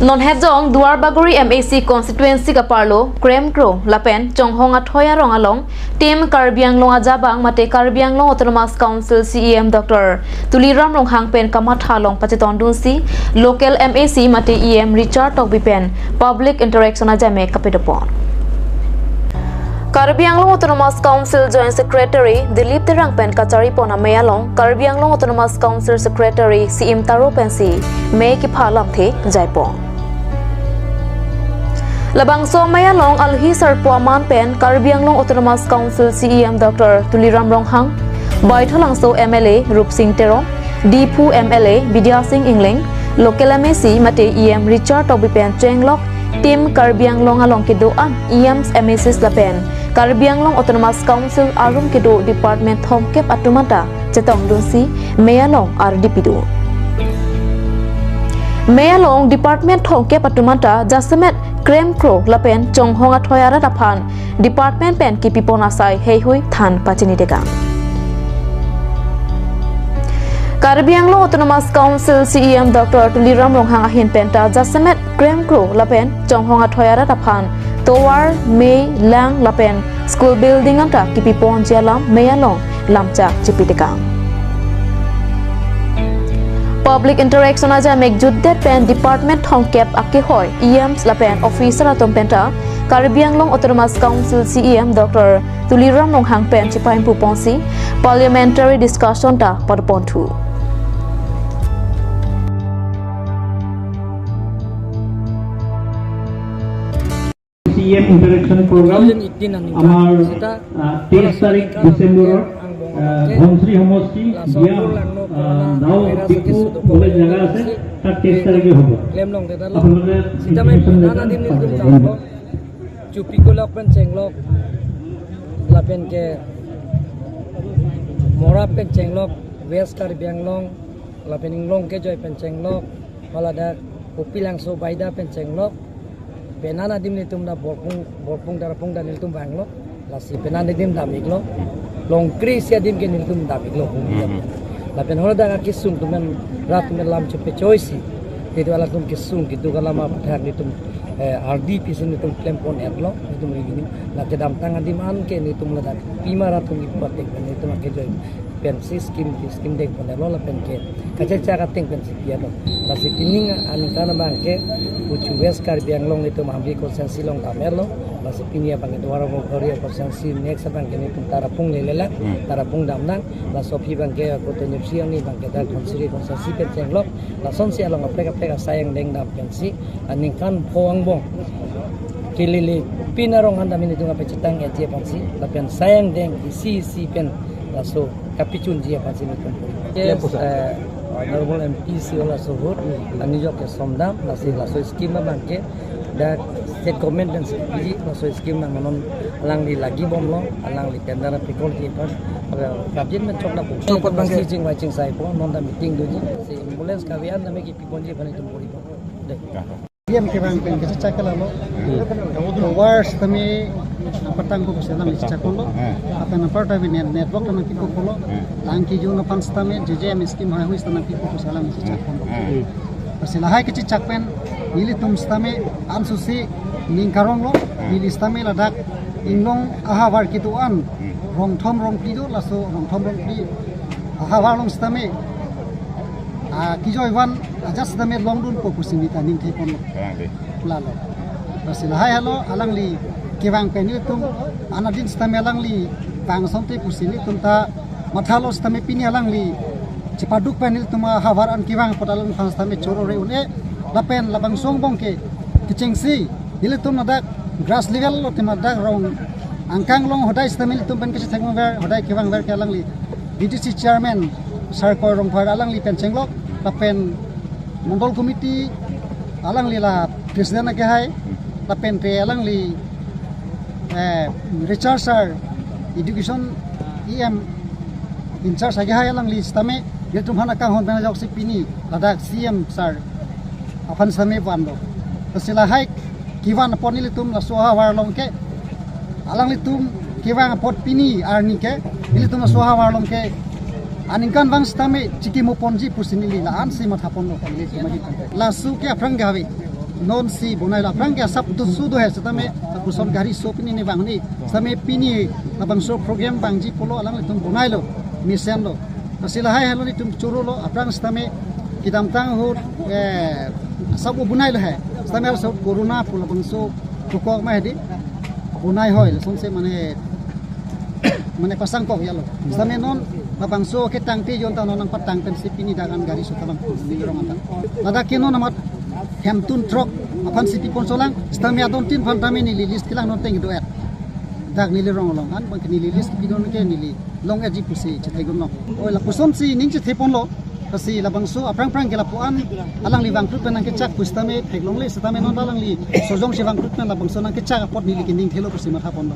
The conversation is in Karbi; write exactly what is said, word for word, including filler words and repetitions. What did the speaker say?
Non hetjong Duar Bagori M A C constituency kaparlo Kremkro lapen Chonghong Athoi arong along Team Karbi Anglong ajabang mate Karbi Anglong Autonomous Council C E M Doctor Tuliram Ronghang pen kamatha along pachetongdunsi local M A C mate E M Richard Tokbi pen public interaction ajame kapedopon. Karbi Anglong Autonomous Council Joint Secretary Dilip Terang pen kacharipon amei along Karbi Anglong Autonomous Council Secretary C M Taro pensi mei kepha lamthe jaipon. Labangso amei along alohi sarpo aman pen Karbi Anglong Autonomous Council C E M Doctor Tuliram Ronghang, Baithalangso M L A Rupsing Teron, Diphu M L A Bidya Sing Engleng, local M A C mate E M Richard Tokbi pen chenglok Team Karbi Anglong along kedo-an E Ms, M A Cs lapen Karbi Anglong Autonomous Council arum kedo department thomkep atum anta chetongdunsi mei along ardi pidun. Mei along department thomkep atum anta jasemet Kremkro lapen Chonghong Athoi arat aphan department pen kepipon asai heihui than pachini dekang. Karbi Anglong Autonomous Council C E M Doctor Tuliram Ronghang ahin penta jasemet Kremkro lapen Chonghong Athoi arat aphan tovar, mei, lang lapen school building anta kepiponji alam mei along lamchak chipi dekang. Public interaction ajame jutdet pen department thomkep akehoi E Ms lapen officer atum penta Karbi Anglong Autonomous Council C E M Doctor Tuliram Ronghang pen chepahemphu ponsi parliamentary discussion ta padoponthu. C E M interaction program আমাৰ, আহ, তেইছ তাৰিখ ডিচেম্বৰৰ, আহ, ধনশিৰি সমষ্টি বিয়া, আহ, নাও পিকু বুলি জেগা আছে, তাত তেইছ তাৰিখে হ'ব। আপোনালোকে invitation letter পাব। ধন্যবাদ। Chupikulok pen chenglok, lapen ke Mora pen chenglok, West Karbi Anglong, lapen inglong kejoi pen chenglok, haladak Kopilangso Baida pen chenglok, penan adim nelitum ta Borpung, Borpung Tarapung ta nelitum vanglo, lasi penan adim dam-iklo, Longkri isi adim ke nelitum dam-iklo. Hmm. Lapen haladak akesung atum pen rat atum pen lam chepechoisi, jadi halatum kesung keduk alam apathak nelitum, eh, ardi pisi nelitum klempon-etlo, nelitum revenue, la kedamtang adim an ke nelitum ladak pima rat atum ipatek nelitum akejoi pensi scheme, scheme dengpon-etlo lapen ke kachechak ateng pensi pi-etlo. Lasi pining aningkan abang ke puchu West Karbi Anglong itum Hamri constituency along dam-etlo. Lasi pini abang ke Duar Bagori constituency, next abang ke nelitum Tarapung lelelang, Hmm. Tarapung damnang. Laso aphi abang ke Kote Nipsi ani abang ke dak Dhonsiri constituency pen chenglok. Lasonsi along kaprek kaprek asai angdeng dam pensi aningkan pho angbong kelele pin arong han dam nelitum kapachetang-etji aphansi lapen asai angdeng isi isi pen laso kapichunji aphansi nelitum. Yes, eh, Honorable M P si ola suhut, anijok ke somdam, lasi laso scheme abang ke dak state government pen si piji, laso scheme nang non alangli lagi bomlo, alangli tender apikol ji aphan, eh, kabin men chokna buk. Chokpot bang si chingvai chingsaipo, non ta meeting doji, si ambulance kave-an ta me kipiponji aphan itum pori po. Dei. P M kevang pen kachechak ke lalo. Hmm. Tovar sitame apatang ko sitame chechakponlo. Hmm. Lapen apar ta bi net, network tame kipu pulo. Hmm. Lang kejun aphan sitame J J M scheme heihui sitame kipu sitame chechakponlo. Hmm. Lasi lahai kachechak pen nelitum sitame ansusi ning karonglo. Hmm. Neli sitame ladak inglong ahavar kedo-an. Hmm. Rongthom rongphli do, laso rongthom rongphli ahavar along sitame, ah, kejoi van ajat sitame longdunpo pusi neli ta ning thekponlo. Kalang dei. Lalo. Lasi lahai halo alangli kevang pen nelitum anadin sitame alangli vang asonte pusi nelitum ta mathalo sitame pini alangli chepaduk pen nelitum ahavar an kevang apot alangphan sitame choro re un-e lapen labangso angbong ke kechengsi nelitum ladak grass level lo tema dak rong angkang along hodai sitame nelitum pen kachethekver, hodai kevangver ke alangli V D C chairman Sarkoi Rongphar alangli pen chenglok, lapen Mondol Committee alangli la President akehai, lapen te alangli, eh, Richard sir, Education E M in charge akehai alangli sitame, nelitum aphan akanghon pen ajoksi pini ladak C M sir aphan sitame vanlo. Lasi lahai kevan apot nelitum laso ahavar along ke, alanglitum kevang apot pini arni ke, nelitum laso ahavar along ke aningkanvang sitame chikimoponji pusi neli la-ansi mathaponlo. Laso ke aphrang kave. Non si bonailo, aphrang ke asap tu su do he, setame lapuson gari so pini ne vangni. Setame pini labangso program vangji pulo alanglitum bonailo, mesenlo. Lasi lahai helo nelitum chorolo, aphrang setame kedamtang ahut, eh, asap o bonailo he. Setame asap corona pu labangso pukok ma hedi. Bonai hoi, lasonsi mane mane pasangkok ya lo. Setame non labangso ketangte jon ta non nangpatang pensi pini dak an gari so tabang neli rong anta. Ladak ke non amat hemtun throk aphan si pipon solang, setame adon tin aphan tame neli list kelang non teng do et. Dak neli rong along an bang ke neli list pidon ke neli long etji pusi chethegon lo. Oi, lapusonsi ning chetheponlo. Lasi labangso aphrang phrang ke lapu-an alangli vangkrut pen nangkechak pu setame theklongle, setame non alangli sojong si vangkrut pen labangso nangkechak apot neli ke ning thelo pusi mathaponlo.